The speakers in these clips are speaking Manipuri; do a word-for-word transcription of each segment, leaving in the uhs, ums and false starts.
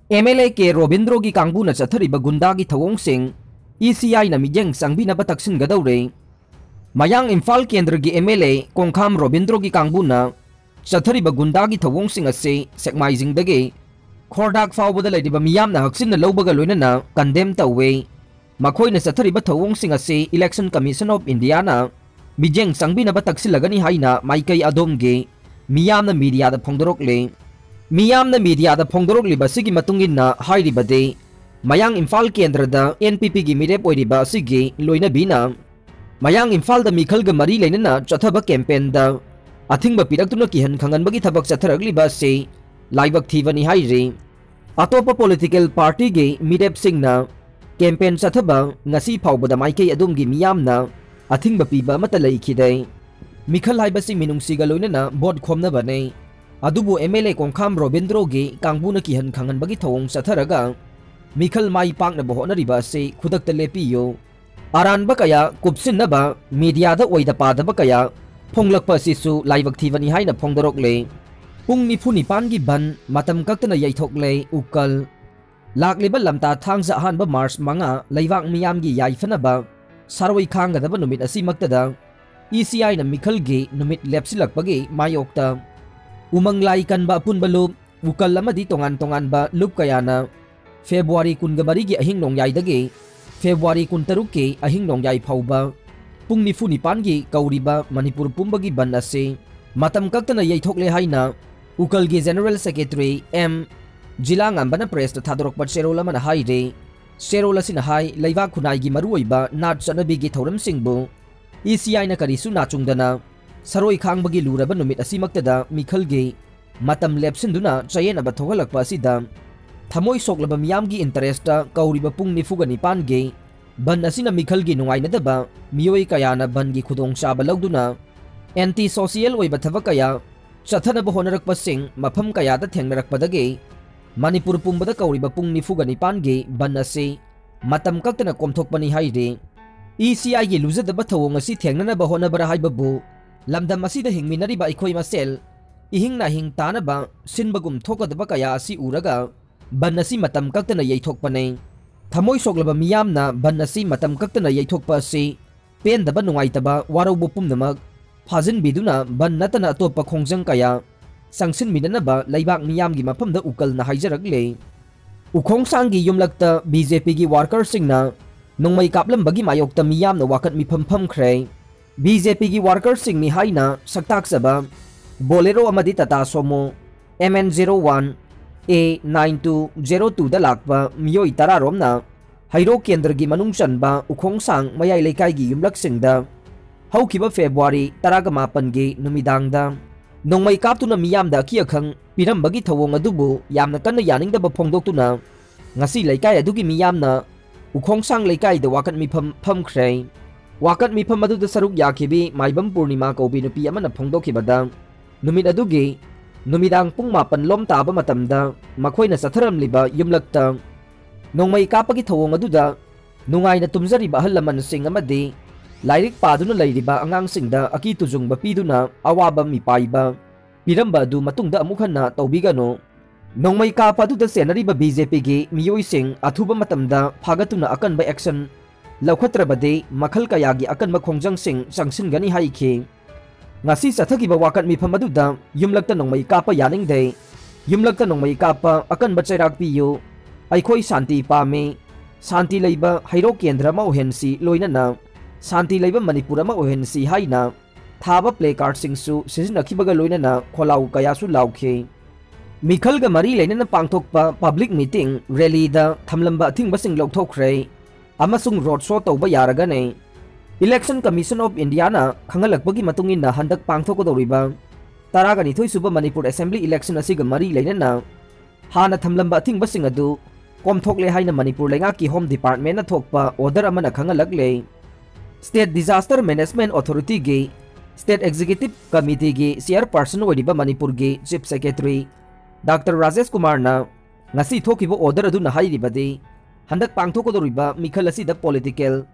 ꯑꯦꯝ ꯑꯦꯜ ꯑꯦ ꯀꯦ ꯔꯣꯕꯤꯟꯗ꯭ꯔꯣꯒꯤ ꯀꯥꯡꯕꯨꯅ ꯆꯠꯊꯔꯤꯕ ꯒꯨꯟꯗꯥꯒꯤ ꯊꯧꯑꯣꯡꯁꯤꯡ ꯏ ꯁꯤ ꯑꯥꯏꯅ ꯃꯤꯠꯌꯦꯡ ꯆꯪꯕꯤꯅꯕ ꯇꯛꯁꯤꯟꯒꯗꯧꯔꯦ꯫ ꯃꯌꯥꯡ ꯏꯝꯐꯥꯜ ꯀꯦꯟꯗ꯭ꯔꯒꯤ ꯑꯦꯝ ꯑꯦꯜ ꯑꯦ ꯀꯣꯡꯈꯥꯝ ꯔꯣꯕꯤꯟꯗ꯭ꯔꯣꯒꯤ ꯀꯥꯡꯕꯨꯅ ꯆꯠꯊꯔꯤꯕ ꯒꯨꯟꯗꯥꯒꯤ ꯊꯧꯑꯣꯡꯁꯤꯡ ꯑꯁꯤ ꯁꯦꯛꯃꯥꯏꯖꯤꯡꯗꯒꯤ ꯈꯣꯔꯗꯥꯛ ꯐꯥꯎꯕꯗ ꯂꯩꯔꯤꯕ ꯃꯤꯌꯥꯝꯅ ꯍꯛꯆꯤꯟꯅ ꯂꯧꯕꯒ ꯂꯣꯏꯅꯅ ꯀꯟꯗꯦꯝ ꯇꯧꯋꯦ꯫ ꯃꯈꯣꯏꯅ ꯆꯠꯊꯔꯤꯕ ꯊꯧꯑꯣꯡꯁꯤꯡ ꯑꯁꯤ Election Commission of Indiaꯅ ꯃꯤꯠꯌꯦꯡ ꯆꯪꯕꯤꯅꯕ ꯇꯛꯁꯤꯜꯂꯒꯅꯤ ꯍꯥꯏꯅ ꯃꯥꯏꯀꯩ ꯑꯗꯣꯝꯒꯤ ꯃꯤꯌꯥꯝꯅ ꯃꯤꯗꯤꯌꯥꯗ ꯐꯣꯡꯗꯣꯔꯛꯂꯦ꯫ ꯃꯤꯌꯥꯝꯅ ꯃꯤꯗꯤꯌꯥꯗ ꯐꯣꯡꯗꯣꯔꯛꯂꯤꯕ ꯑꯁꯤꯒꯤ ꯃꯇꯨꯡ ꯏꯟꯅ ꯍꯥꯏꯔꯤꯕꯗꯤ, ꯃꯌꯥꯡ ꯏꯝꯐꯥꯜ ꯀꯦꯟꯗ꯭ꯔꯗ ꯑꯦꯟ ꯄꯤ ꯄꯤꯒꯤ ꯃꯤꯔꯦꯞ ꯑꯣꯏꯔꯤꯕ ꯑꯁꯤꯒꯤ ꯂꯣꯏꯅꯕꯤꯅ ꯃꯌꯥꯡ ꯏꯝꯐꯥꯜꯗ ꯃꯤꯈꯜꯒ ꯃꯔꯤ ꯂꯩꯅꯅ ꯆꯠꯊꯕ ꯀꯦꯝꯄꯦꯟꯗ ꯑꯊꯤꯡꯕ ꯄꯤꯔꯛꯇꯨꯅ ꯀꯤꯍꯟ ꯈꯪꯍꯟꯕꯒꯤ ꯊꯕꯛ ꯆꯠꯊꯔꯛꯂꯤꯕ ꯑꯁꯤ ꯂꯥꯏꯕꯛ ꯊꯤꯕꯅꯤ ꯍꯥꯏꯔꯤ꯫ ꯑꯇꯣꯞꯄ ꯄꯣꯂꯤꯇꯤꯀꯦꯜ ꯄꯥꯔꯇꯤꯒꯤ ꯃꯤꯔꯦꯞꯁꯤꯡꯅ ꯀꯦꯝꯄꯦꯟ ꯆꯠꯊꯕ ꯉꯁꯤ ꯐꯥꯎꯕꯗ ꯃꯥꯏꯀꯩ ꯑꯗꯣꯝꯒꯤ ꯃꯤꯌꯥꯝꯅ ꯑꯊꯤꯡꯕ ꯄꯤꯕ ꯑꯃꯠꯇ ꯂꯩꯈꯤꯗꯦ꯫ ꯃꯤꯈꯜ ꯍꯥꯏꯕꯁꯤ ꯃꯤꯅꯨꯡꯁꯤꯒ ꯂꯣꯏꯅꯅ ꯚꯣꯠ ꯈꯣꯝꯅꯕꯅꯤ꯫ ꯑꯗꯨꯕꯨ ꯑꯦꯝ ꯑꯦꯜ ꯑꯦ ꯀꯣꯡꯈꯥꯝ ꯔꯣꯕꯤꯟꯗ꯭ꯔꯣꯒꯤ ꯀꯥꯡꯕꯨꯅ ꯀꯤꯍꯟ ꯈꯪꯍꯟꯕꯒꯤ ꯊꯧꯑꯣꯡ ꯆꯠꯊꯔꯒ ꯃꯤꯈꯜ ꯃꯥꯏ ꯄꯥꯛꯅꯕ ꯍꯣꯠꯅꯔꯤꯕ ꯑꯁꯤ ꯈꯨꯗꯛꯇ ꯂꯦꯞꯄꯤꯌꯨ꯫ ꯑꯔꯥꯟꯕ ꯀꯌꯥ ꯀꯨꯞꯁꯤꯟꯅꯕ ꯃꯤꯗꯤꯌꯥꯗ ꯑꯣꯏꯗ ꯄꯥꯗꯕ ꯀꯌꯥ ꯐꯣꯡꯂꯛꯄ ꯑꯁꯤꯁꯨ ꯂꯥꯏꯕꯛ ꯊꯤꯕꯅꯤ ꯍꯥꯏꯅ ꯐꯣꯡꯗꯣꯔꯛꯂꯦ꯫ ꯄꯨꯡ ꯅꯤꯐꯨ ꯅꯤꯄꯥꯟꯒꯤ ꯕꯟ ꯃꯇꯝ ꯀꯛꯇꯅ ꯌꯩꯊꯣꯛꯂꯦ ꯎꯀꯜ꯫ ꯂꯥꯛꯂꯤꯕ ꯂꯝꯇꯥ ꯊꯥꯡꯖ ꯑꯍꯥꯟꯕ ꯃꯥꯔꯆ ꯃꯉꯥ ꯂꯩꯕꯥꯛ ꯃꯤꯌꯥꯝꯒꯤ ꯌꯥꯏꯐꯅꯕ ꯁꯥꯔꯣꯏ ꯈꯥꯡꯒꯗꯕ ꯅꯨꯃꯤꯠ ꯑꯁꯤꯃꯛꯇꯗ ꯏ ꯁꯤ ꯑꯥꯏꯅ ꯃꯤꯈꯜꯒꯤ ꯅꯨꯃꯤꯠ ꯂꯦꯞꯁꯤꯜꯂꯛꯄꯒꯤ ꯃꯥꯌꯣꯛꯇ ꯎꯃꯪ ꯂꯥꯏ ꯀꯟꯕ ꯑꯄꯨꯟꯕ ꯂꯨꯞ, ꯎꯀꯜ ꯑꯃꯗꯤ ꯇꯣꯉꯥꯟ ꯇꯣꯉꯥꯟꯕ ꯂꯨꯞ ꯀꯌꯥꯅ ꯐꯦꯕ꯭ꯔꯨꯋꯥꯔꯤ ꯀꯨꯟꯒ ꯃꯔꯤꯒꯤ ꯑꯍꯤꯡ ꯅꯣꯡꯌꯥꯏꯗꯒꯤ ꯐꯦꯕ꯭ꯔꯨꯋꯥꯔꯤ ꯀꯨꯟꯇꯔꯨꯛꯀꯤ ꯑꯍꯤꯡ ꯅꯣꯡꯌꯥꯏ ꯐꯥꯎꯕ ꯄꯨꯡ ꯅꯤꯐꯨ ꯅꯤꯄꯥꯟꯒꯤ ꯀꯧꯔꯤꯕ ꯃꯅꯤꯄꯨꯔ ꯄꯨꯝꯕꯒꯤ ꯕꯟ ꯑꯁꯤ ꯃꯇꯝ ꯀꯛꯇꯅ ꯌꯩꯊꯣꯛꯂꯦ ꯍꯥꯏꯅ ꯎꯀꯜꯒꯤ ꯖꯦꯅꯔꯦꯜ ꯁꯦꯀ꯭ꯔꯦꯇꯔꯤ ꯑꯦꯝ ꯖꯤꯂꯥꯉꯥꯝꯕꯅ ꯄ꯭ꯔꯦꯁꯇ ꯊꯥꯗꯣꯔꯛꯄ ꯆꯦꯔꯣꯜ ꯑꯃꯅ ꯍꯥꯏꯔꯤ꯫ ꯆꯦꯔꯣꯜ ꯑꯁꯤꯅ ꯍꯥꯏ, ꯂꯩꯕꯥꯛ ꯈꯨꯟꯅꯥꯏꯒꯤ ꯃꯔꯨꯑꯣꯏꯕ ꯅꯥꯠ ꯆꯠꯅꯕꯤꯒꯤ ꯊꯧꯔꯝꯁꯤꯡꯕꯨ ꯏ ꯁꯤ ꯑꯥꯏꯅ ꯀꯔꯤꯁꯨ ꯅꯥꯆꯨꯡꯗꯅ ꯁꯔꯣꯏ ꯈꯥꯡꯕꯒꯤ ꯂꯨꯔꯕ ꯅꯨꯃꯤꯠ ꯑꯁꯤꯃꯛꯇꯗ ꯃꯤꯈꯜꯒꯤ ꯃꯇꯝ ꯂꯦꯞꯁꯤꯟꯗꯨꯅ ꯆꯌꯦꯠꯅꯕ ꯊꯣꯛꯍꯜꯂꯛꯄ ꯑꯁꯤꯗ ꯊꯃꯣꯏ ꯁꯣꯛꯂꯕ ꯃꯤꯌꯥꯝꯒꯤ ꯏꯟꯇꯔꯦꯁꯇ ꯀꯧꯔꯤꯕ ꯄꯨꯡ ꯅꯤꯐꯨꯒ ꯅꯤꯄꯥꯟꯒꯤ ꯕꯟ ꯑꯁꯤꯅ ꯃꯤꯈꯜꯒꯤ ꯅꯨꯡꯉꯥꯏꯅꯗꯕ ꯃꯤꯑꯣꯏ ꯀꯌꯥꯅ ꯕꯟꯒꯤ ꯈꯨꯗꯣꯡꯆꯥꯕ ꯂꯧꯗꯨꯅ ꯑꯦꯟꯇꯤ ꯁꯣꯁꯤꯌꯦꯜ ꯑꯣꯏꯕ ꯊꯕꯛ ꯀꯌꯥ ꯆꯠꯊꯅꯕ ꯍꯣꯠꯅꯔꯛꯄꯁꯤꯡ ꯃꯐꯝ ꯀꯌꯥꯗ ꯊꯦꯡꯅꯔꯛꯄꯗꯒꯤ ꯃꯅꯤꯄꯨꯔ ꯄꯨꯝꯕꯗ ꯀꯧꯔꯤꯕ ꯄꯨꯡ ꯅꯤꯐꯨꯒ ꯅꯤꯄꯥꯟꯒꯤ ꯕꯟ ꯑꯁꯤ ꯃꯇꯝ ꯀꯛꯇꯅ ꯀꯣꯝꯊꯣꯛꯄꯅꯤ ꯍꯥꯏꯔꯤ꯫ ꯏ ꯁꯤ ꯑꯥꯏꯒꯤ ꯂꯨꯖꯗꯕ ꯊꯧꯑꯣꯡ ꯑꯁꯤ ꯊꯦꯡꯅꯅꯕ ꯍꯣꯠꯅꯕ꯭ꯔꯥ ꯍꯥꯏꯕꯕꯨ ꯂꯝꯗꯝ ꯑꯁꯤꯗ ꯍꯤꯡꯃꯤꯟꯅꯔꯤꯕ ꯑꯩꯈꯣꯏ ꯃꯁꯦꯜ ꯏꯍꯤꯡ ꯅꯥꯍꯤꯡ ꯇꯥꯅꯕ ꯁꯤꯟꯕꯒꯨꯝ ꯊꯣꯛꯀꯗꯕ ꯀꯌꯥ ꯑꯁꯤ ꯎꯔꯒ ꯕꯟ ꯑꯁꯤ ꯃꯇꯝ ꯀꯛꯇꯅ ꯌꯩꯊꯣꯛꯄꯅꯤ꯫ ꯊꯃꯣꯏ ꯁꯣꯛꯂꯕ ꯃꯤꯌꯥꯝꯅ ꯕꯟ ꯑꯁꯤ ꯃꯇꯝ ꯀꯛꯇꯅ ꯌꯩꯊꯣꯛꯄ ꯑꯁꯤ ꯄꯦꯟꯗꯕ, ꯅꯨꯡꯉꯥꯏꯇꯕ, ꯋꯥꯔꯧꯕ ꯄꯨꯝꯅꯃꯛ ꯐꯥꯖꯤꯟꯕꯤꯗꯨꯅ ꯕꯟ ꯅꯠꯇꯅ ꯑꯇꯣꯞꯄ ꯈꯣꯡꯖꯪ ꯀꯌꯥ ꯆꯪꯁꯤꯟꯃꯤꯟꯅꯅꯕ ꯂꯩꯕꯥꯛ ꯃꯤꯌꯥꯝꯒꯤ ꯃꯐꯝꯗ ꯎꯀꯜꯅ ꯍꯥꯏꯖꯔꯛꯂꯦ꯫ ꯎꯈꯣꯡꯁꯥꯡꯒꯤ ꯌꯨꯝꯂꯛꯇ ꯕꯤ ꯖꯦ ꯄꯤꯒꯤ ꯋꯥꯔꯀꯔꯁꯤꯡꯅ ꯅꯣꯡꯃꯩ ꯀꯥꯞꯂꯝꯕꯒꯤ ꯃꯥꯌꯣꯛꯇ ꯃꯤꯌꯥꯝꯅ ꯋꯥꯀꯠ ꯃꯤꯐꯝ ꯐꯝꯈ꯭ꯔꯦ꯫ ꯕꯤ ꯖꯦ ꯄꯤꯒꯤ ꯋꯥꯔꯀꯔꯁꯤꯡꯅꯤ ꯍꯥꯏꯅ ꯁꯛꯇꯥꯛꯆꯕ ꯕꯣꯂꯦꯔꯣ ꯑꯃꯗꯤ Tata Sumo M N zero one A nine two zero ꯇꯨꯗ ꯂꯥꯛꯄ ꯃꯤꯑꯣꯏ ꯇꯔꯥꯔꯣꯝꯅ ꯍꯩꯔꯣꯛ ꯀꯦꯟꯗ꯭ꯔꯒꯤ ꯃꯅꯨꯡ ꯆꯟꯕ ꯎꯈꯣꯡꯁꯥꯡ ꯃꯌꯥꯏ ꯂꯩꯀꯥꯏꯒꯤ ꯌꯨꯝꯂꯛꯁꯤꯡꯗ ꯍꯧꯈꯤꯕ ꯐꯦꯕ꯭ꯔꯨꯋꯥꯔꯤ ꯇꯔꯥꯃꯥꯄꯟꯒꯤ ꯅꯨꯃꯤꯗꯥꯡꯗ ꯅꯣꯡꯃꯩ ꯀꯥꯞꯇꯨꯅ ꯃꯤꯌꯥꯝꯗ ꯑꯀꯤ ꯑꯈꯪ ꯄꯤꯔꯝꯕꯒꯤ ꯊꯧꯑꯣꯡ ꯑꯗꯨꯕꯨ ꯌꯥꯝꯅ ꯀꯟꯅ ꯌꯥꯅꯤꯡꯗꯕ ꯐꯣꯡꯗꯣꯛꯇꯨꯅ ꯉꯁꯤ ꯂꯩꯀꯥꯏ ꯑꯗꯨꯒꯤ ꯃꯤꯌꯥꯝꯅ ꯎꯈꯣꯡꯁꯥꯡ ꯂꯩꯀꯥꯏꯗ ꯋꯥꯀꯠ ꯃꯤꯐꯝ ꯐꯝꯈ꯭ꯔꯦ꯫ ꯋꯥꯀꯠ ꯃꯤꯐꯝ ꯑꯗꯨꯗ ꯁꯔꯨꯛ ꯌꯥꯈꯤꯕꯤ ꯃꯥꯏꯕꯝ ꯄꯨꯔꯅꯤꯃꯥ ꯀꯧꯕꯤ ꯅꯨꯄꯤ ꯑꯃꯅ ꯐꯣꯡꯗꯣꯛꯈꯤꯕꯗ, ꯅꯨꯃꯤꯠ ꯑꯗꯨꯒꯤ ꯅꯨꯃꯤꯗꯥꯡ ꯄꯨꯡ ꯃꯥꯄꯟ ꯂꯣꯝ ꯇꯥꯕ ꯃꯇꯝꯗ ꯃꯈꯣꯏꯅ ꯆꯠꯊꯔꯝꯂꯤꯕ ꯌꯨꯝꯂꯛꯇ ꯅꯣꯡꯃꯩ ꯀꯥꯞꯄꯒꯤ ꯊꯧꯑꯣꯡ ꯑꯗꯨꯗ ꯅꯨꯡꯉꯥꯏꯅ ꯇꯨꯝꯖꯔꯤꯕ ꯑꯍꯜ ꯂꯃꯟꯁꯤꯡ ꯑꯃꯗꯤ ꯂꯥꯏꯔꯤꯛ ꯄꯥꯗꯨꯅ ꯂꯩꯔꯤꯕ ꯑꯉꯥꯡꯁꯤꯡꯗ ꯑꯀꯤ ꯇꯨꯖꯨꯡꯕ ꯄꯤꯗꯨꯅ ꯑꯋꯥꯕ ꯃꯤꯄꯥꯏꯕ ꯄꯤꯔꯝꯕ ꯑꯗꯨ ꯃꯇꯨꯡꯗ ꯑꯃꯨꯛ ꯍꯟꯅ ꯇꯧꯕꯤꯒꯅꯨ꯫ ꯅꯣꯡꯃꯩ ꯀꯥꯞꯄ ꯑꯗꯨꯗ ꯆꯦꯟꯅꯔꯤꯕ ꯕꯤ ꯖꯦ ꯄꯤꯒꯤ ꯃꯤꯑꯣꯏꯁꯤꯡ ꯑꯊꯨꯕ ꯃꯇꯝꯗ ꯐꯥꯒꯠꯇꯨꯅ ꯑꯀꯟꯕ action ꯂꯧꯈꯠꯇ꯭ꯔꯕꯗꯤ ꯃꯈꯜ ꯀꯌꯥꯒꯤ ꯑꯀꯟꯕ ꯈꯣꯡꯖꯪꯁꯤꯡ ꯆꯪꯁꯤꯟꯒꯅꯤ ꯍꯥꯏꯈꯤ꯫ ꯉꯁꯤ ꯆꯠꯊꯈꯤꯕ ꯋꯥꯀꯠ ꯃꯤꯐꯝ ꯑꯗꯨꯗ ꯌꯨꯝꯂꯛꯇ ꯅꯣꯡꯃꯩ ꯀꯥꯞꯄ ꯌꯥꯅꯤꯡꯗꯦ, ꯌꯨꯝꯂꯛꯇ ꯅꯣꯡꯃꯩ ꯀꯥꯞꯄ ꯑꯀꯟꯕ ꯆꯩꯔꯥꯛ ꯄꯤꯌꯨ, ꯑꯩꯈꯣꯏ ꯁꯥꯟꯇꯤ ꯄꯥꯝꯃꯤ, ꯁꯥꯟꯇꯤ ꯂꯩꯕ ꯍꯩꯔꯣꯛ ꯀꯦꯟꯗ꯭ꯔ ꯑꯃ ꯑꯣꯏꯍꯟꯁꯤ, ꯂꯣꯏꯅꯅ ꯁꯥꯟꯇꯤ ꯂꯩꯕ ꯃꯅꯤꯄꯨꯔ ꯑꯃ ꯑꯣꯏꯍꯟꯁꯤ ꯍꯥꯏꯅ ꯊꯥꯕ placardꯁꯤꯡꯁꯨ ꯁꯤꯖꯤꯟꯅꯈꯤꯕꯒ ꯂꯣꯏꯅꯅ ꯈꯣꯜꯂꯥꯎ ꯀꯌꯥꯁꯨ ꯂꯥꯎꯈꯤ꯫ ꯃꯤꯈꯜꯒ ꯃꯔꯤ ꯂꯩꯅꯅ ꯄꯥꯡꯊꯣꯛꯄ public meeting, rallyꯗ ꯊꯝꯂꯝꯕ ꯑꯊꯤꯡꯕꯁꯤꯡ ꯂꯧꯊꯣꯛꯈ꯭ꯔꯦ ꯑꯃꯁꯨꯡ road show ꯇꯧꯕ ꯌꯥꯔꯒꯅꯤ꯫ Election Commission of Indiaꯅ ꯈꯪꯍꯜꯂꯛꯄꯒꯤ ꯃꯇꯨꯡ ꯏꯟꯅ ꯍꯟꯗꯛ ꯄꯥꯡꯊꯣꯛꯀꯗꯧꯔꯤꯕ ꯇꯔꯥꯒ ꯅꯤꯊꯣꯏ ꯁꯨꯕ ꯃꯅꯤꯄꯨꯔ Assembly election ꯑꯁꯤꯒ ꯃꯔꯤ ꯂꯩꯅꯅ ꯍꯥꯟꯅ ꯊꯝꯂꯝꯕ ꯑꯊꯤꯡꯕꯁꯤꯡ ꯑꯗꯨ ꯀꯣꯝꯊꯣꯛꯂꯦ ꯍꯥꯏꯅ ꯃꯅꯤꯄꯨꯔ ꯂꯩꯉꯥꯛꯀꯤ Home Departmentꯅ ꯊꯣꯛꯄ order ꯑꯃꯅ ꯈꯪꯍꯜꯂꯛꯂꯦ꯫ State Disaster Management Authorityꯒꯤ State Executive Committeeꯒꯤ Chairperson ꯑꯣꯏꯔꯤꯕ ꯃꯅꯤꯄꯨꯔꯒꯤ Chief Secretary ꯗꯥꯛꯇꯔ ꯔꯥꯖꯦꯁ ꯀꯨꯃꯥꯔꯅ ꯉꯁꯤ ꯊꯣꯛꯈꯤꯕ order ꯑꯗꯨꯅ ꯍꯥꯏꯔꯤꯕꯗꯤ, ꯍꯟꯗꯛ ꯄꯥꯡꯊꯣꯛꯀꯗꯧꯔꯤꯕ ꯃꯤꯈꯜ ꯑꯁꯤꯗ political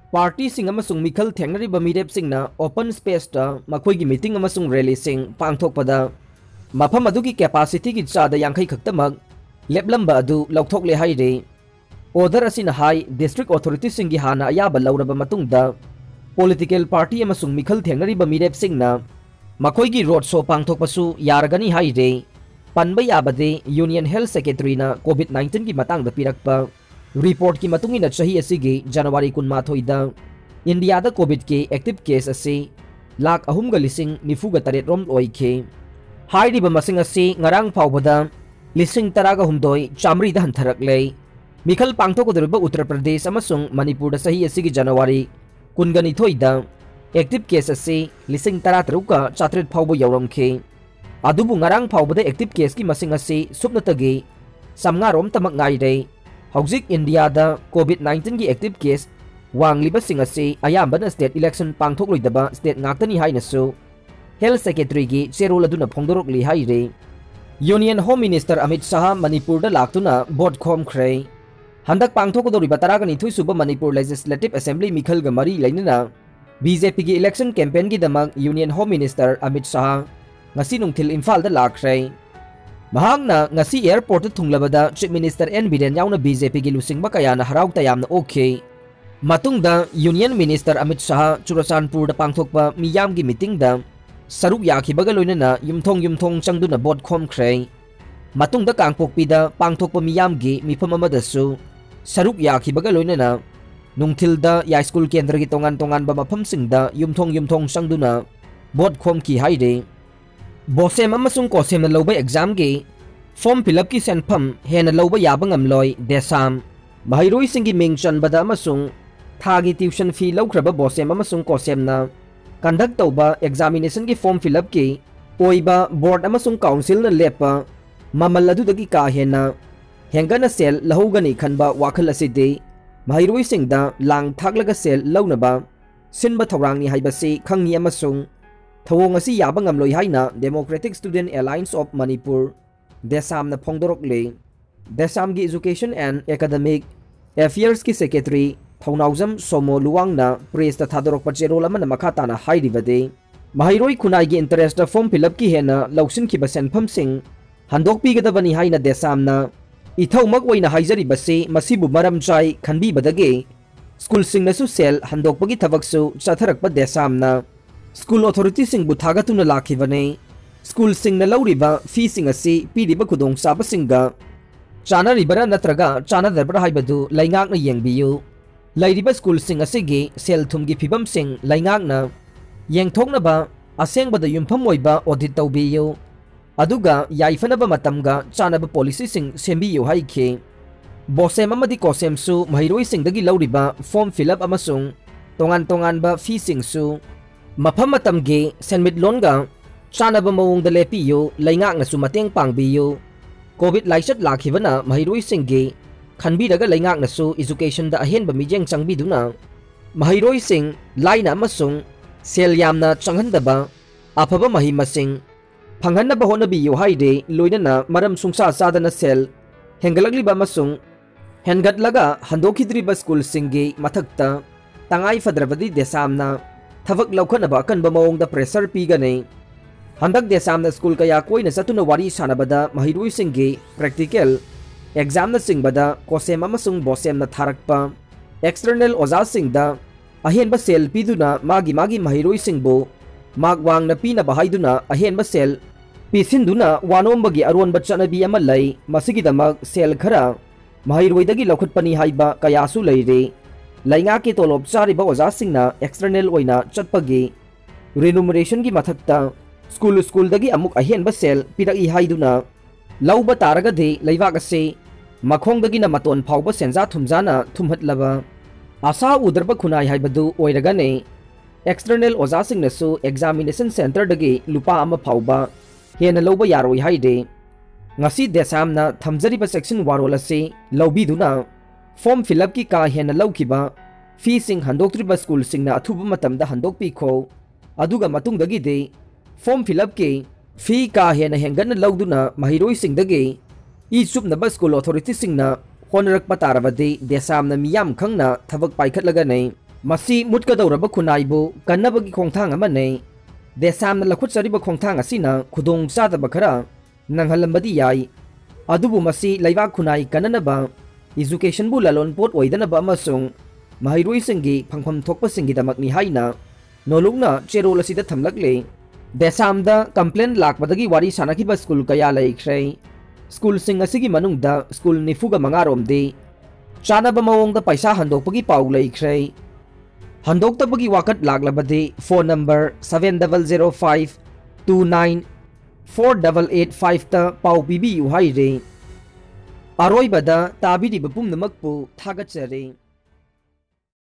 partyꯁꯤꯡ ꯑꯃꯁꯨꯡ ꯃꯤꯈꯜ ꯊꯦꯡꯅꯔꯤꯕ ꯃꯤꯔꯦꯞꯁꯤꯡꯅ open spaceꯇ ꯃꯈꯣꯏꯒꯤ meeting ꯑꯃꯁꯨꯡ rallyꯁꯤꯡ ꯄꯥꯡꯊꯣꯛꯄꯗ ꯃꯐꯝ ꯑꯗꯨꯒꯤ capacityꯒꯤ ꯆꯥꯗ ꯌꯥꯡꯈꯩ ꯈꯛꯇꯃꯛ ꯂꯦꯞꯂꯝꯕ ꯑꯗꯨ ꯂꯧꯊꯣꯛꯂꯦ ꯍꯥꯏꯔꯦ꯫ Order ꯑꯁꯤꯅ ꯍꯥꯏ, district authorityꯁꯤꯡꯒꯤ ꯍꯥꯟꯅ ꯑꯌꯥꯕ ꯂꯧꯔꯕ ꯃꯇꯨꯡꯗ political party ꯑꯃꯁꯨꯡ ꯃꯤꯈꯜ ꯊꯦꯡꯅꯔꯤꯕ ꯃꯤꯔꯦꯞꯁꯤꯡꯅ ꯃꯈꯣꯏꯒꯤ road show ꯄꯥꯡꯊꯣꯛꯄꯁꯨ ꯌꯥꯔꯒꯅꯤ ꯍꯥꯏꯔꯦ꯫ ꯄꯟꯕ ꯌꯥꯕꯗꯤ Union Health Secretaryꯅ COVID nineteenꯒꯤ ꯃꯇꯥꯡꯗ ꯄꯤꯔꯛꯄ reportꯀꯤ ꯃꯇꯨꯡ ꯏꯟꯅ ꯆꯍꯤ ꯑꯁꯤꯒꯤ January ꯀꯨꯟꯃꯥꯊꯣꯏꯗ ꯏꯟꯗꯤꯌꯥꯗ COVIDꯀꯤ active case ꯑꯁꯤ ꯂꯥꯈ ꯑꯍꯨꯝꯒ ꯂꯤꯁꯤꯡ ꯅꯤꯐꯨꯒ ꯇꯔꯦꯠ ꯔꯣꯝ ꯑꯣꯏꯈꯤ꯫ ꯍꯥꯏꯔꯤꯕ ꯃꯁꯤꯡ ꯑꯁꯤ ꯉꯔꯥꯡ ꯐꯥꯎꯕꯗ ꯂꯤꯁꯤꯡ ꯇꯔꯥꯒ ꯍꯨꯝꯗꯣꯏ ꯆꯥꯃꯔꯤꯗ ꯍꯟꯊꯔꯛꯂꯦ꯫ ꯃꯤꯈꯜ ꯄꯥꯡꯊꯣꯛꯀꯗꯧꯔꯤꯕ ꯎꯠꯇꯔ ꯄ꯭ꯔꯗꯦꯁ ꯑꯃꯁꯨꯡ ꯃꯅꯤꯄꯨꯔꯗ ꯆꯍꯤ ꯑꯁꯤꯒꯤ January ꯀꯨꯟꯒ ꯅꯤꯊꯣꯏꯗ active case ꯑꯁꯤ ꯂꯤꯁꯤꯡ ꯇꯔꯥꯇꯔꯨꯛꯀ ꯆꯥꯇ꯭ꯔꯦꯠ ꯐꯥꯎꯕ ꯌꯧꯔꯝꯈꯤ꯫ ꯑꯗꯨꯕꯨ ꯉꯔꯥꯡ ꯐꯥꯎꯕꯗ active caseꯀꯤ ꯃꯁꯤꯡ ꯑꯁꯤ ꯁꯨꯞꯅꯇꯒꯤ ꯆꯥꯃꯉꯥ ꯔꯣꯝꯇꯃꯛ ꯉꯥꯏꯔꯦ꯫ ꯍꯧꯖꯤꯛ ꯏꯟꯗꯤꯌꯥꯗ COVID nineteenꯒꯤ active case ꯋꯥꯡꯂꯤꯕꯁꯤꯡ ꯑꯁꯤ ꯑꯌꯥꯝꯕꯅ state election ꯄꯥꯡꯊꯣꯛꯂꯣꯏꯗꯕ state ꯉꯥꯛꯇꯅꯤ ꯍꯥꯏꯅꯁꯨ Health Secretaryꯒꯤ ꯆꯦꯔꯣꯜ ꯑꯗꯨꯅ ꯐꯣꯡꯗꯣꯔꯛꯂꯤ ꯍꯥꯏꯔꯤ꯫ Union Home Minister Amit Shah ꯃꯅꯤꯄꯨꯔꯗ ꯂꯥꯛꯇꯨꯅ vote ꯈꯣꯝꯈ꯭ꯔꯦ꯫ ꯍꯟꯗꯛ ꯄꯥꯡꯊꯣꯛꯀꯗꯧꯔꯤꯕ ꯇꯔꯥꯒ ꯅꯤꯊꯣꯏ ꯁꯨꯕ ꯃꯅꯤꯄꯨꯔ Legislative Assembly ꯃꯤꯈꯜꯒ ꯃꯔꯤ ꯂꯩꯅꯅ BJPꯒꯤ election campaignꯒꯤꯗꯃꯛ Union Home Minister Amit Shah ꯉꯁꯤ ꯅꯨꯡꯊꯤꯜ ꯏꯝꯐꯥꯜꯗ ꯂꯥꯛꯈ꯭ꯔꯦ꯫ ꯃꯍꯥꯛꯅ ꯉꯁꯤ airportꯇ ꯊꯨꯡꯂꯕꯗ Chief Minister ꯑꯦꯟ ꯕꯤꯔꯦꯟ ꯌꯥꯎꯅ BJPꯒꯤ ꯂꯨꯆꯤꯡꯕ ꯀꯌꯥꯅ ꯍꯔꯥꯎ ꯇꯌꯥꯝꯅ ꯑꯣꯛꯈꯤ꯫ ꯃꯇꯨꯡꯗ Union Minister ꯑꯃꯤꯠ ꯁꯥꯍ ꯆꯨꯔꯆꯥꯟꯄꯨꯔꯗ ꯄꯥꯡꯊꯣꯛꯄ ꯃꯤꯌꯥꯝꯒꯤ meetingꯗ ꯁꯔꯨꯛ ꯌꯥꯈꯤꯕꯒ ꯂꯣꯏꯅꯅ ꯌꯨꯝꯊꯣꯡ ꯌꯨꯝꯊꯣꯡ ꯆꯪꯗꯨꯅ vote ꯈꯣꯝꯈ꯭ꯔꯦ꯫ ꯃꯇꯨꯡꯗ ꯀꯥꯡꯄꯣꯛꯄꯤꯗ ꯄꯥꯡꯊꯣꯛꯄ ꯃꯤꯌꯥꯝꯒꯤ ꯃꯤꯐꯝ ꯑꯃꯗꯁꯨ ꯁꯔꯨꯛ ꯌꯥꯈꯤꯕꯒ ꯂꯣꯏꯅꯅ ꯅꯨꯡꯊꯤꯜꯗ ꯌꯥꯏꯁ꯭ꯀꯨꯜ ꯀꯦꯟꯗ꯭ꯔꯒꯤ ꯇꯣꯉꯥꯟ ꯇꯣꯉꯥꯟꯕ ꯃꯐꯝꯁꯤꯡꯗ ꯌꯨꯝꯊꯣꯡ ꯌꯨꯝꯊꯣꯡ ꯆꯪꯗꯨꯅ vote ꯈꯣꯝꯈꯤ ꯍꯥꯏꯔꯤ꯫ BOSEM ꯑꯃꯁꯨꯡ COHSEMꯅ ꯂꯧꯕ examꯒꯤ form fill upꯀꯤ ꯁꯦꯟꯐꯝ ꯍꯦꯟꯅ ꯂꯧꯕ ꯌꯥꯕ ꯉꯝꯂꯣꯏ, ꯗꯦꯁꯥꯝ꯫ ꯃꯍꯩꯔꯣꯏꯁꯤꯡꯒꯤ ꯃꯤꯡ ꯆꯟꯕꯗ ꯑꯃꯁꯨꯡ ꯊꯥꯒꯤ tuition fee ꯂꯧꯈ꯭ꯔꯕ BOSEM ꯑꯃꯁꯨꯡ COHSEMꯅ conduct ꯇꯧꯕ examinationꯒꯤ form fill upꯀꯤ ꯑꯣꯏꯕ board ꯑꯃꯁꯨꯡ councilꯅ ꯂꯦꯞꯄ ꯃꯃꯜ ꯑꯗꯨꯗꯒꯤ ꯀꯥ ꯍꯦꯟꯅ ꯍꯦꯟꯒꯠꯅ ꯁꯦꯜ ꯂꯧꯍꯧꯒꯅꯤ ꯈꯟꯕ ꯋꯥꯈꯜ ꯑꯁꯤꯗꯤ ꯃꯍꯩꯔꯣꯏꯁꯤꯡꯗ ꯂꯥꯡ ꯊꯥꯛꯂꯒ ꯁꯦꯜ ꯂꯧꯅꯕ ꯁꯤꯟꯕ ꯊꯧꯔꯥꯡꯅꯤ ꯍꯥꯏꯕꯁꯤ ꯈꯪꯉꯤ ꯑꯃꯁꯨꯡ ꯊꯧꯑꯣꯡ ꯑꯁꯤ ꯌꯥꯕ ꯉꯝꯂꯣꯏ ꯍꯥꯏꯅ Democratic Student Alliance of Manipur, ꯗꯦꯁꯥꯝꯅ ꯐꯣꯡꯗꯣꯔꯛꯂꯤ꯫ ꯗꯦꯁꯥꯝꯒꯤ Education and Academic Affairsꯀꯤ Secretary ꯊꯧꯅꯥꯎꯖꯝ ꯁꯣꯃꯣ ꯂꯨꯋꯥꯡꯅ pressꯇ ꯊꯥꯗꯣꯔꯛꯄ ꯆꯦꯔꯣꯜ ꯑꯃꯅ ꯃꯈꯥ ꯇꯥꯅ ꯍꯥꯏꯔꯤꯕꯗꯤ, ꯃꯍꯩꯔꯣꯏ ꯈꯨꯟꯅꯥꯏꯒꯤ interestꯇ form fill upꯀꯤ ꯍꯦꯟꯅ ꯂꯧꯁꯤꯟꯈꯤꯕ ꯁꯦꯟꯐꯝꯁꯤꯡ ꯍꯟꯗꯣꯛꯄꯤꯒꯗꯕꯅꯤ ꯍꯥꯏꯅ ꯗꯦꯁꯥꯝꯅ ꯏꯊꯧꯃꯛ ꯑꯣꯏꯅ ꯍꯥꯏꯖꯔꯤꯕꯁꯤ ꯃꯁꯤꯕꯨ ꯃꯔꯝ ꯆꯥꯏ ꯈꯟꯕꯤꯕꯗꯒꯤ ꯁ꯭ꯀꯨꯜꯁꯤꯡꯅꯁꯨ ꯁꯦꯜ ꯍꯟꯗꯣꯛꯄꯒꯤ ꯊꯕꯛꯁꯨ ꯆꯠꯊꯔꯛꯄ ꯗꯦꯁꯥꯝꯅ ꯁ꯭ꯀꯨꯜ ꯑꯣꯊꯣꯔꯤꯇꯤꯁꯤꯡꯕꯨ ꯊꯥꯒꯠꯇꯨꯅ ꯂꯥꯛꯈꯤꯕꯅꯤ꯫ ꯁ꯭ꯀꯨꯜꯁꯤꯡꯅ ꯂꯧꯔꯤꯕ ꯐꯤꯁꯤꯡ ꯑꯁꯤ ꯄꯤꯔꯤꯕ ꯈꯨꯗꯣꯡꯆꯥꯕꯁꯤꯡꯒ ꯆꯥꯅꯔꯤꯕꯔꯥ ꯅꯠꯇ꯭ꯔꯒ ꯆꯥꯅꯗꯕ꯭ꯔꯥ ꯍꯥꯏꯕꯗꯨ ꯂꯩꯉꯥꯛꯅ ꯌꯦꯡꯕꯤꯌꯨ꯫ ꯂꯩꯔꯤꯕ ꯁ꯭ꯀꯨꯜꯁꯤꯡ ꯑꯁꯤꯒꯤ ꯁꯦꯜ ꯊꯨꯝꯒꯤ ꯐꯤꯕꯝꯁꯤꯡ ꯂꯩꯉꯥꯛꯅ ꯌꯦꯡꯊꯣꯛꯅꯕ ꯑꯁꯦꯡꯕꯗ ꯌꯨꯝꯐꯝ ꯑꯣꯏꯕ ꯑꯣꯗꯤꯠ ꯇꯧꯕꯤꯌꯨ꯫ ꯑꯗꯨꯒ ꯌꯥꯏꯐꯅꯕ ꯃꯇꯝꯒ ꯆꯥꯅꯕ ꯄꯣꯂꯤꯁꯤꯁꯤꯡ ꯁꯦꯝꯕꯤꯌꯨ ꯍꯥꯏꯈꯤ꯫ ꯕꯣꯁꯦꯝ ꯑꯃꯗꯤ ꯀꯣꯁꯦꯝꯁꯨ ꯃꯍꯩꯔꯣꯏꯁꯤꯡꯗꯒꯤ ꯂꯧꯔꯤꯕ ꯐꯣꯔꯝ ꯐꯤꯜ ꯑꯞ ꯑꯃꯁꯨꯡ ꯇꯣꯉꯥꯟ ꯇꯣꯉꯥꯟꯕ ꯐꯤꯁꯤꯡꯁꯨ ꯃꯐꯝ ꯃꯇꯝꯒꯤ ꯁꯦꯟꯃꯤꯠꯂꯣꯟꯒ ꯆꯥꯅꯕ ꯃꯑꯣꯡꯗ ꯂꯦꯞꯄꯤꯌꯨ, ꯂꯩꯉꯥꯛꯅꯁꯨ ꯃꯇꯦꯡ ꯄꯥꯡꯕꯤꯌꯨ꯫ ꯀꯣꯚꯤꯗ ꯂꯥꯏꯆꯠ ꯂꯥꯛꯈꯤꯕꯅ ꯃꯍꯩꯔꯣꯏꯁꯤꯡꯒꯤ ꯈꯟꯕꯤꯔꯒ ꯂꯩꯉꯥꯛꯅꯁꯨ ꯏꯖꯨꯀꯦꯁꯟꯗ ꯑꯍꯦꯟꯕ ꯃꯤꯠꯌꯦꯡ ꯆꯪꯕꯤꯗꯨꯅ ꯃꯍꯩꯔꯣꯏꯁꯤꯡ ꯂꯥꯏꯅ ꯑꯃꯁꯨꯡ ꯁꯦꯜ ꯌꯥꯝꯅ ꯆꯪꯍꯟꯗꯕ ꯑꯐꯕ ꯃꯍꯩ ꯃꯁꯤꯡ ꯐꯪꯍꯟꯅꯕ ꯍꯣꯠꯅꯕꯤꯌꯨ ꯍꯥꯏꯔꯤ꯫ ꯂꯣꯏꯅꯅ ꯃꯔꯝ ꯁꯨꯡꯁꯥ ꯆꯥꯗꯅ ꯁꯦꯜ ꯍꯦꯟꯒꯠꯂꯛꯂꯤꯕ ꯑꯃꯁꯨꯡ ꯍꯦꯟꯒꯠꯂꯒ ꯍꯟꯗꯣꯛꯈꯤꯗ꯭ꯔꯤꯕ ꯁ꯭ꯀꯨꯜꯁꯤꯡꯒꯤ ꯃꯊꯛꯇ ꯇꯉꯥꯏ ꯐꯗ꯭ꯔꯕꯗꯤ ꯗꯦꯁꯥꯝꯅ ꯊꯕꯛ ꯂꯧꯈꯠꯅꯕ ꯑꯀꯟꯕ ꯃꯑꯣꯡꯗ ꯄ꯭ꯔꯦꯁꯔ ꯄꯤꯒꯅꯤ꯫ ꯍꯟꯗꯛ ꯗꯦꯁꯥꯝꯅ ꯁ꯭ꯀꯨꯜ ꯀꯌꯥ ꯀꯣꯏꯅ ꯆꯠꯇꯨꯅ ꯋꯥꯔꯤ ꯁꯥꯟꯅꯕꯗ ꯃꯍꯩꯔꯣꯏꯁꯤꯡꯒꯤ ꯄ꯭ꯔꯦꯛꯇꯤꯀꯦꯜ ꯑꯦꯛꯖꯥꯝꯅꯆꯤꯡꯕꯗ ꯀꯣꯁꯦꯝ ꯑꯃꯁꯨꯡ ꯕꯣꯁꯦꯝꯅ ꯊꯥꯔꯛꯄ ꯑꯦꯛꯁꯇꯔꯅꯦꯜ ꯑꯣꯖꯥꯁꯤꯡꯗ ꯑꯍꯦꯟꯕ ꯁꯦꯜ ꯄꯤꯗꯨꯅ ꯃꯥꯒꯤ ꯃꯥꯒꯤ ꯃꯍꯩꯔꯣꯏꯁꯤꯡꯕꯨ ꯃꯥꯛ ꯋꯥꯡꯅ ꯄꯤꯅꯕ ꯍꯥꯏꯗꯨꯅ ꯑꯍꯦꯟꯕ ꯁꯦꯜ ꯄꯤꯁꯤꯟꯗꯨꯅ ꯋꯥꯅꯣꯝꯕꯒꯤ ꯑꯔꯣꯟꯕ ꯆꯠꯅꯕꯤ ꯑꯃ ꯂꯩ꯫ ꯃꯁꯤꯒꯤꯗꯃꯛ ꯁꯦꯜ ꯈꯔ ꯃꯍꯩꯔꯣꯏꯗꯒꯤ ꯂꯧꯈꯠꯄꯅꯤ ꯍꯥꯏꯕ ꯀꯌꯥꯁꯨ ꯂꯩꯔꯤ꯫ ꯂꯩꯉꯥꯛꯀꯤ ꯇꯣꯂꯣꯞ ꯆꯥꯔꯤꯕ ꯑꯣꯖꯥꯁꯤꯡꯅ ꯑꯦꯛꯁꯇꯔꯅꯦꯜ ꯑꯣꯏꯅ ꯆꯠꯄꯒꯤ ꯔꯤꯅꯨꯃꯔꯦꯁꯟꯒꯤ ꯃꯊꯛꯇ ꯁ꯭ꯀꯨꯜ ꯁ꯭ꯀꯨꯜꯗꯒꯤ ꯑꯃꯨꯛ ꯑꯍꯦꯟꯕ ꯁꯦꯜ ꯄꯤꯔꯛꯏ ꯍꯥꯏꯗꯨꯅ ꯂꯧꯕ ꯇꯥꯔꯒꯗꯤ ꯂꯩꯕꯥꯛ ꯑꯁꯤ ꯃꯈꯣꯡꯗꯒꯤꯅ ꯃꯇꯣꯟ ꯐꯥꯎꯕ ꯁꯦꯟꯖꯥ ꯊꯨꯝꯖꯥꯅ ꯊꯨꯝꯍꯠꯂꯕ ꯑꯁꯥ ꯎꯗ꯭ꯔꯕ ꯈꯨꯟꯅꯥꯏ ꯍꯥꯏꯕꯗꯨ ꯑꯣꯏꯔꯒꯅꯤ꯫ ꯑꯦꯛꯁꯇꯔꯅꯦꯜ ꯑꯣꯖꯥꯁꯤꯡꯅꯁꯨ ꯑꯦꯛꯖꯥꯃꯤꯅꯦꯁꯟ ꯁꯦꯟꯇꯔꯗꯒꯤ ꯂꯨꯄꯥ ꯑꯃ ꯐꯥꯎꯕ ꯍꯦꯟꯅ ꯂꯧꯕ ꯌꯥꯔꯣꯏ ꯍꯥꯏꯔꯤ꯫ ꯉꯁꯤ ꯗꯦꯁꯥꯝꯅ ꯊꯝꯖꯔꯤꯕ ꯆꯦꯛꯁꯤꯟ ꯋꯥꯔꯣꯜ ꯑꯁꯤ ꯂꯧꯕꯤꯗꯨꯅ ꯐꯣꯔꯝ ꯐꯤꯜ ꯑꯞꯀꯤ ꯀꯥ ꯍꯦꯟꯅ ꯂꯧꯈꯤꯕ ꯐꯤꯁꯤꯡ ꯍꯟꯗꯣꯛꯇ꯭ꯔꯤꯕ ꯁ꯭ꯀꯨꯜꯁꯤꯡꯅ ꯑꯊꯨꯕ ꯃꯇꯝꯗ ꯍꯟꯗꯣꯛꯄꯤꯈꯣ꯫ ꯑꯗꯨꯒ ꯃꯇꯨꯡꯗꯒꯤꯗꯤ ꯐꯣꯔꯝ ꯐꯤꯜ ꯑꯞꯀꯤ ꯐꯤ ꯀꯥ ꯍꯦꯟꯅ ꯍꯦꯟꯒꯠꯅ ꯂꯧꯗꯨꯅ ꯃꯍꯩꯔꯣꯏꯁꯤꯡꯗꯒꯤ ꯏ ꯆꯨꯞꯅꯕ ꯁ꯭ꯀꯨꯜ ꯑꯣꯊꯣꯔꯤꯇꯤꯁꯤꯡꯅ ꯍꯣꯠꯅꯔꯛꯄ ꯇꯥꯔꯕꯗꯤ ꯗꯦꯁꯥꯝꯅ ꯃꯤꯌꯥꯝ ꯈꯪꯅ ꯊꯕꯛ ꯄꯥꯏꯈꯠꯂꯒꯅꯤ꯫ ꯃꯁꯤ ꯃꯨꯠꯀꯗꯧꯔꯕ ꯈꯨꯟꯅꯥꯏꯕꯨ ꯀꯟꯅꯕꯒꯤ ꯈꯣꯡꯊꯥꯡ ꯑꯃꯅꯤ꯫ ꯗꯦꯁꯥꯝꯅ ꯂꯧꯈꯠꯆꯔꯤꯕ ꯈꯣꯡꯊꯥꯡ ꯑꯁꯤꯅ ꯈꯨꯗꯣꯡ ꯆꯥꯗꯕ ꯈꯔ ꯅꯪꯍꯜꯂꯝꯕꯗꯤ ꯌꯥꯏ꯫ ꯑꯗꯨꯕꯨ ꯃꯁꯤ ꯂꯩꯕꯥꯛ ꯈꯨꯟꯅꯥꯏ ꯀꯟꯅꯅꯕ, educationꯕꯨ ꯂꯂꯣꯟꯄꯣꯠ ꯑꯣꯏꯗꯅꯕ ꯑꯃꯁꯨꯡ ꯃꯍꯩꯔꯣꯏꯁꯤꯡꯒꯤ ꯐꯪꯐꯝ ꯊꯣꯛꯄꯁꯤꯡꯒꯤꯗꯃꯛꯅꯤ ꯍꯥꯏꯅ ꯅꯣꯂꯨꯛꯅ ꯆꯦꯔꯣꯜ ꯑꯁꯤꯗ ꯊꯝꯂꯛꯂꯤ꯫ ꯗꯦꯁꯥꯝꯗ complaint ꯂꯥꯛꯄꯗꯒꯤ ꯋꯥꯔꯤ ꯁꯥꯅꯈꯤꯕ ꯁ꯭ꯀꯨꯜ ꯀꯌꯥ ꯂꯩꯈ꯭ꯔꯦ꯫ ꯁ꯭ꯀꯨꯜꯁꯤꯡ ꯑꯁꯤꯒꯤ ꯃꯅꯨꯡꯗ ꯁ꯭ꯀꯨꯜ ꯅꯤꯐꯨꯒ ꯃꯉꯥ ꯔꯣꯝꯗꯤ ꯆꯥꯅꯕ ꯃꯑꯣꯡꯗ ꯄꯩꯁꯥ ꯍꯟꯗꯣꯛꯄꯒꯤ ꯄꯥꯎ ꯂꯩꯈ꯭ꯔꯦ꯫ ꯍꯟꯗꯣꯛꯇꯕꯒꯤ ꯋꯥꯀꯠ ꯂꯥꯛꯂꯕꯗꯤ phone number seven double zero five two nine four double eight fiveꯇ ꯄꯥꯎ ꯄꯤꯕꯤꯌꯨ ꯍꯥꯏꯔꯤ꯫ ꯑꯔꯣꯏꯕꯗ ꯇꯥꯕꯤꯔꯤꯕ ꯄꯨꯝꯅꯃꯛꯄꯨ ꯊꯥꯒꯠꯆꯔꯤ꯫